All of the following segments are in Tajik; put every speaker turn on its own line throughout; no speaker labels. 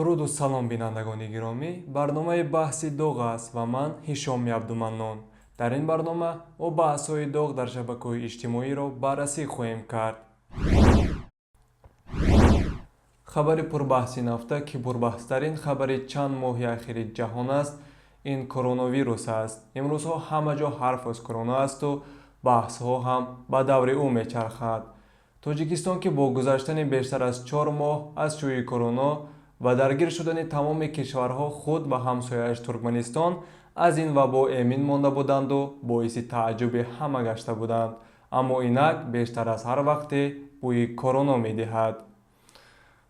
Дуруду салом, бинандагони гиромӣ! Барномаи «Баҳси доғ» аст ва ман Ҳишоми Абдуманнон. Дар ин барнома мо баҳсҳои доғ дар шабакаҳои иҷтимоиро баррасӣ хоҳем кард. Хабари пурбаҳси нафта, ки пурбаҳстарин хабари чанд моҳи ахири ҷаҳон аст, ин коронавирус аст. Имрӯзҳо ҳама ҷо ҳарф аз корона асту баҳсҳо ҳам ба даври ӯ мечархад. Тоҷикистон, ки бо гузаштани бештар аз 4 моҳ аз шӯи корона ва даргир шудани тамоми кишварҳо, худ ва ҳамсояаш Туркманистон аз ин вабо эмин монда буданду боиси тааҷҷуби ҳама гашта буданд, аммо инак бештар аз ҳар вақте бӯи корона медиҳад.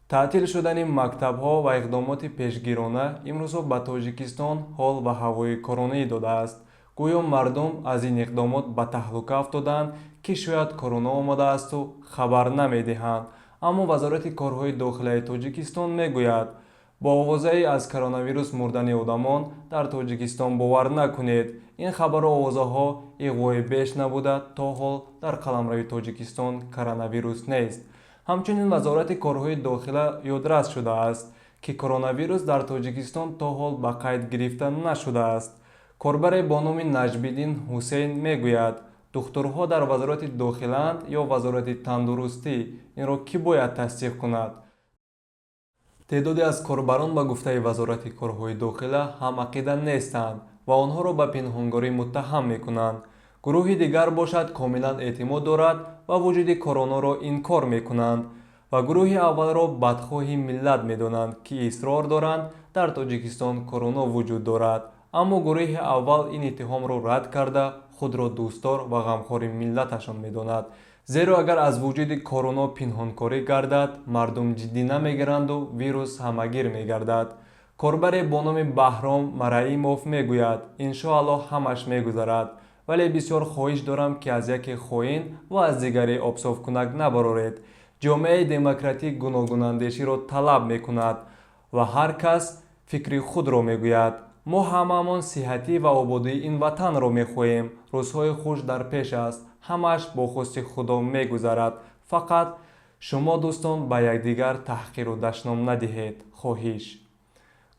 Таътил шудани мактабҳо ва иқдомоти пешгирона имрӯзҳо ба Тоҷикистон ҳол ва ҳавои коронаӣ додааст. Гӯё мардум аз ин иқдомот ба таҳлука афтодаанд, ки шояд корона омадаасту хабар намедиҳанд. Аммо Вазорати корҳои дохилаи Тоҷикистон мегӯяд: бо овозаи аз коронавирус мурдани одамон дар Тоҷикистон бовар накунед. Ин хабару овозаҳо иғвои беш набуда, то ҳол дар қаламрави Тоҷикистон коронавирус нест. Ҳамчунин Вазорати корҳои дохила ёдрас шудааст, ки коронавирус дар Тоҷикистон то ҳол ба қайд гирифта нашудааст. Корбаре бо номи Наҷмиддин Ҳусейн мегӯяд: духтурҳо дар Вазорати дохилаанд ё Вазорати тандурустӣ? Инро кӣ бояд тасдиқ кунад? Теъдоде аз корбарон ба гуфтаи Вазорати корҳои дохила ҳамақида нестанд ва онҳоро ба пинҳонгорӣ муттаҳам мекунанд. Гурӯҳи дигар бошад, комилан эътимод дорад ва вуҷуди коронаро инкор мекунанд ва гурӯҳи аввалро бадхоҳи миллат медонанд, ки исрор доранд, дар Тоҷикистон корона вуҷуд дорад. Аммо гурӯҳи аввал ин иттиҳомро рад карда, худро дӯстдор ва ғамхори миллаташон медонад, зеро агар аз вуҷуди корона пинҳонкорӣ гардад, мардум ҷиддӣ намегиранду вирус ҳамагир мегардад. Корбаре бо номи Баҳром Мараимов мегӯяд: иншоаллоҳ, ҳамаш мегузарад, вале бисёр хоҳиш дорам, ки аз яке хоин ва аз дигаре обсофкунак набароред. Ҷомеаи демократӣ гуногунандеширо талаб мекунад ва ҳар кас фикри худро мегӯяд. Мо ҳамаамон сиҳатӣ ва ободии ин ватанро мехоҳем. Рӯзҳои хуш дар пеш аст, ҳамааш бо хости Худо мегузарад. Фақат шумо, дӯстон, ба якдигар таҳқиру дашном надиҳед, хоҳиш.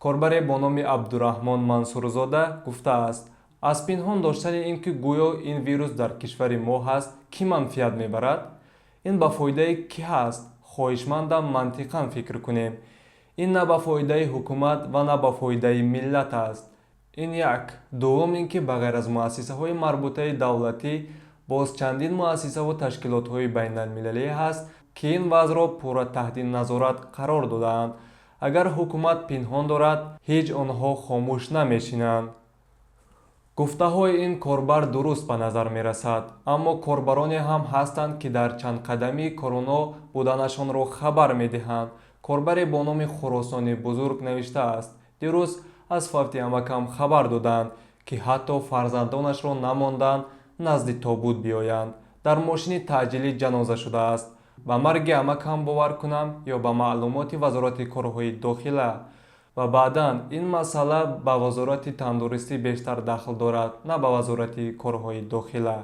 Корбаре бо номи Абдураҳмон Мансурзода гуфтааст: аз пинҳон доштани ин ки гӯё ин вирус дар кишвари мо ҳаст, кӣ манфиат мебарад? Ин ба фоидаи кӣ ҳаст? Хоҳишмандам, мантиқан фикр кунем. Ин на ба фоидаи ҳукумат ва на ба фоидаи миллат аст. Ин як. Дуввум ин ки ба ғайр аз муассисаҳои марбутаи давлатӣ, боз чандин муассисаву ташкилотҳои байналмилалӣ ҳаст, ки ин вазъро пурра таҳти назорат қарор додаанд. Агар ҳукумат пинҳон дорад, ҳеҷ онҳо хомӯш намешинанд. Гуфтаҳои ин корбар дуруст ба назар мерасад, аммо корбароне ҳам ҳастанд, ки дар чандқадамии короно буданашонро хабар медиҳанд. Корбаре бо номи Хуросони Бузург навиштааст: дирӯз аз фавти амакам хабар доданд, ки ҳатто фарзандонашро намонданд назди тобут биёянд. Дар мошини таъҷилӣ ҷаноза шудааст. Ба марги амакам бовар кунам ё ба маълумоти Вазорати корҳои дохила? Ва баъдан ин масъала ба Вазорати тандурустӣ бештар дахл дорад, на ба Вазорати корҳои дохила.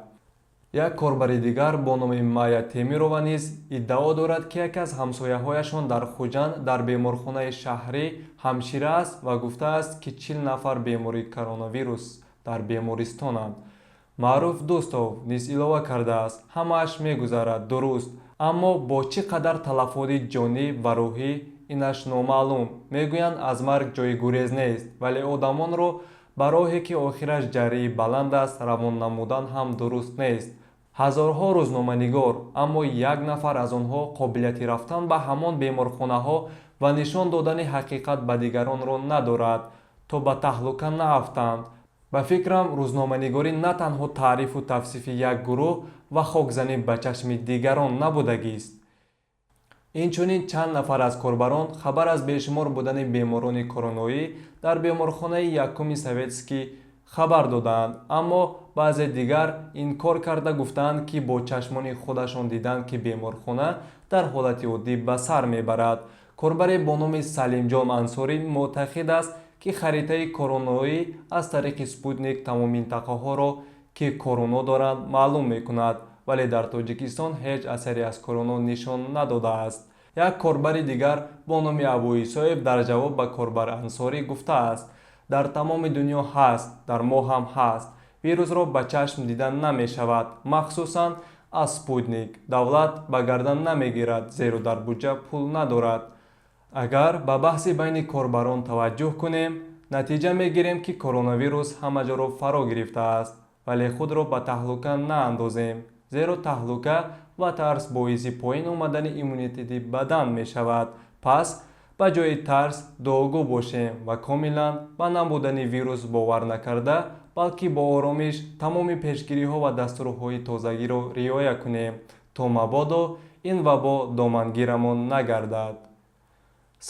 Як корбари дигар бо номи Майя Темирова низ иддао дорад, ки яке аз ҳамсояҳояшон дар Хуҷанд дар беморхонаи шаҳрӣ ҳамшира аст ва гуфтааст, ки 40 нафар бемори коронавирус дар бемористонанд. Маъруф Дӯстов низ илова кардааст: ҳамааш мегузарад, дуруст, аммо бо чӣ қадар талафоти ҷонӣ ва рӯҳӣ, инаш номаълум. Мегӯянд, аз марг ҷои гурез нест, вале одамонро ба роҳе, ки охираш ҷарии баланд аст, равон намудан ҳам дуруст нест. Ҳазорҳо рӯзноманигор, аммо як нафар аз онҳо қобилияти рафтан ба ҳамон беморхонаҳо ва нишон додани ҳақиқат ба дигаронро надорад, то ба таҳлука наафтанд. Ба фикрам, рӯзноманигорӣ на танҳо таърифу тавсифи як гурӯҳ ва хокзанӣ ба чашми дигарон набудагист. Инчунин чанд нафар аз корбарон хабар аз бешумор будани беморони короноӣ дар беморхонаи якуми Советский хабар додаанд, аммо баъзе дигар инкор карда, гуфтаанд, ки бо чашмони худашон диданд, ки беморхона дар ҳолати оддӣ ба сар мебарад. Корбаре бо номи Салимҷон Ансорӣ муътақид аст, ки харитаи короноӣ аз тариқи спутник тамоми минтақаҳоро, ки короно доранд, маълум мекунад, вале дар Тоҷикистон ҳеҷ асаре аз короно нишон надодааст. Як корбари дигар бо номи Абуисоев дар ҷавоб ба корбар Ансорӣ гуфтааст: дар тамоми дунё ҳаст, дар мо ҳам ҳаст. Вирусро ба чашм дида намешавад, махсусан аз спутник. Давлат ба гардан намегирад, зеро дар буҷа пул надорад. Агар ба баҳси байни корбарон таваҷҷӯҳ кунем, натиҷа мегирем, ки коронавирус ҳама ҷоро фаро гирифтааст, вале худро ба таҳлука наандозем, зеро таҳлука ва тарс боиси поин омадани иммунитети бадан мешавад. Пас ба ҷои тарс дуогӯ бошем ва комилан ба набудани вирус бовар накарда, балки бо оромиш тамоми пешгириҳо ва дастурҳои тозагиро риоя кунем, то мабодо ин вабо домангирамон нагардад.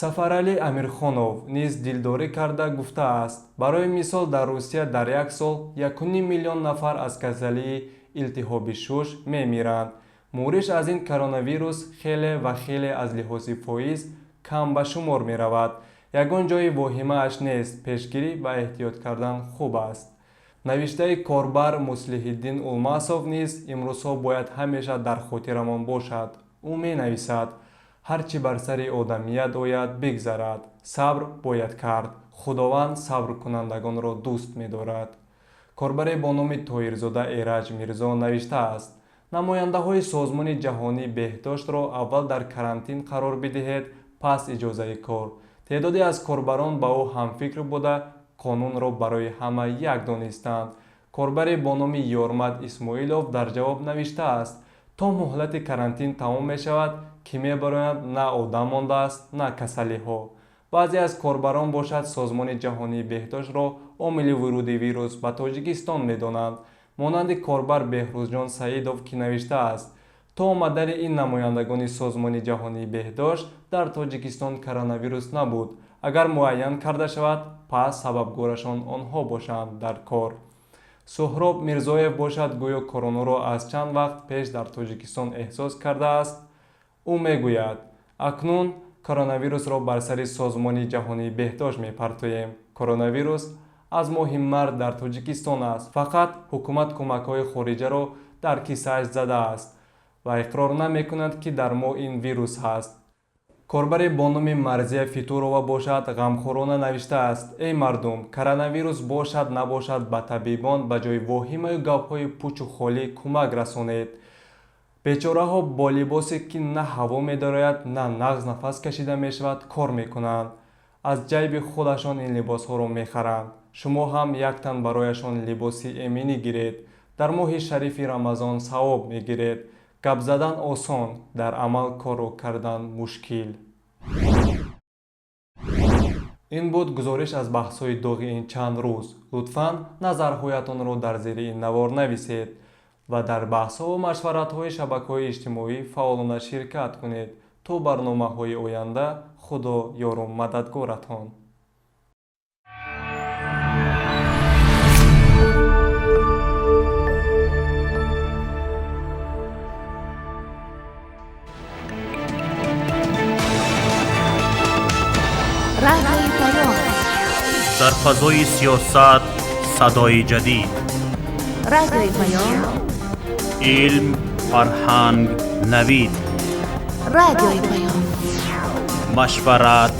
Сафаралӣ Амирхонов низ дилдорӣ карда гуфтааст: барои мисол, дар Русия дар як сол 1,5 миллион нафар аз касалии илтиҳоби шуш мемиранд. Муриш аз ин коронавирус хеле ва хеле аз лиҳози фоиз кам ба шумор меравад. Ягон ҷои воҳимааш нест, пешгирӣ ва эҳтиёт кардан хуб аст. Навиштаи корбар Муслиҳиддин Улмасов низ имрӯзҳо бояд ҳамеша дар хотирамон бошад. Ӯ менависад: ҳар чӣ бар сари одамият ояд, бигзарад. Сабр бояд кард. Худованд сабркунандагонро дӯст медорад. Корбаре бо номи Тоирзода Эраҷ Мирзо навиштааст: намояндаҳои Созмони ҷаҳонии беҳдоштро аввал дар карантин қарор бидиҳед, пас иҷозаи кор. Теъдоде аз корбарон ба ӯ ҳамфикр буда, қонунро барои ҳама як донистанд. Корбаре бо номи Ёрмат Исмоилов дар ҷавоб навиштааст: то муҳлати карантин тамом мешавад, ки мебароянд, на одам мондааст, на касалиҳо. Баъзе аз корбарон бошад Созмони ҷаҳонии беҳдоштро омили вуруди вирус ба Тоҷикистон медонанд. Монанди корбар Беҳрӯзҷон Саидов, ки навиштааст: то омадани ин намояндагони Созмони ҷаҳонии беҳдошт дар Тоҷикистон коронавирус набуд. Агар муайян карда шавад, пас сабабгорашон онҳо бошанд дар кор. Суҳроб Мирзоев бошад гӯё коронаро аз чанд вақт пеш дар Тоҷикистон эҳсос кардааст. Ӯ мегӯяд: акнун коронавирусро бар сари Созмони ҷаҳонии беҳдошт мепартоем. Коронавирус аз моҳи март дар Тоҷикистон аст. Фақат ҳукумат кӯмакҳои хориҷаро дар кисааш задааст ва иқрор намекунад, ки дар мо ин вирус ҳаст. Корбаре бо номи Марзия Фитурова бошад ғамхӯрона навиштааст: эй мардум, коронавирус бошад набошад, ба табибон ба ҷои воҳимаю гапҳои пучу холӣ кӯмак расонед. Бечораҳо бо либосе, ки на ҳаво медарояд, на нағз нафас кашида мешавад, кор мекунанд. Аз ҷайби худашон ин либосҳоро мехаранд. Шумо ҳам яктан барояшон либоси эминӣ гиред. Дар моҳи шарифи Рамазон савоб мегиред. Гап задан осон, дар амал корро кардан мушкил. Ин буд гузориш аз баҳсҳои доғи ин чанд рӯз. Лутфан назарҳоятонро дар зери ин навор нависед ва дар баҳсҳо ва машваратҳои шабакаҳои иҷтимоӣ фаъолона ширкат кунед. То барномаҳои оянда Худо ёру мададгоратон.
Радиои Паём.
Дар фазои сиёсат садои ҷадид.
Радиои Паём.
Илм, фарҳанг, навид.
Радиои Паём.
Машварат,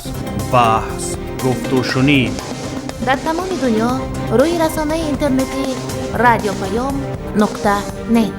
баҳс, гуфтушунид.
Дар тамоми дунё рӯи расонаи интернетии радиопаём нуқта нет.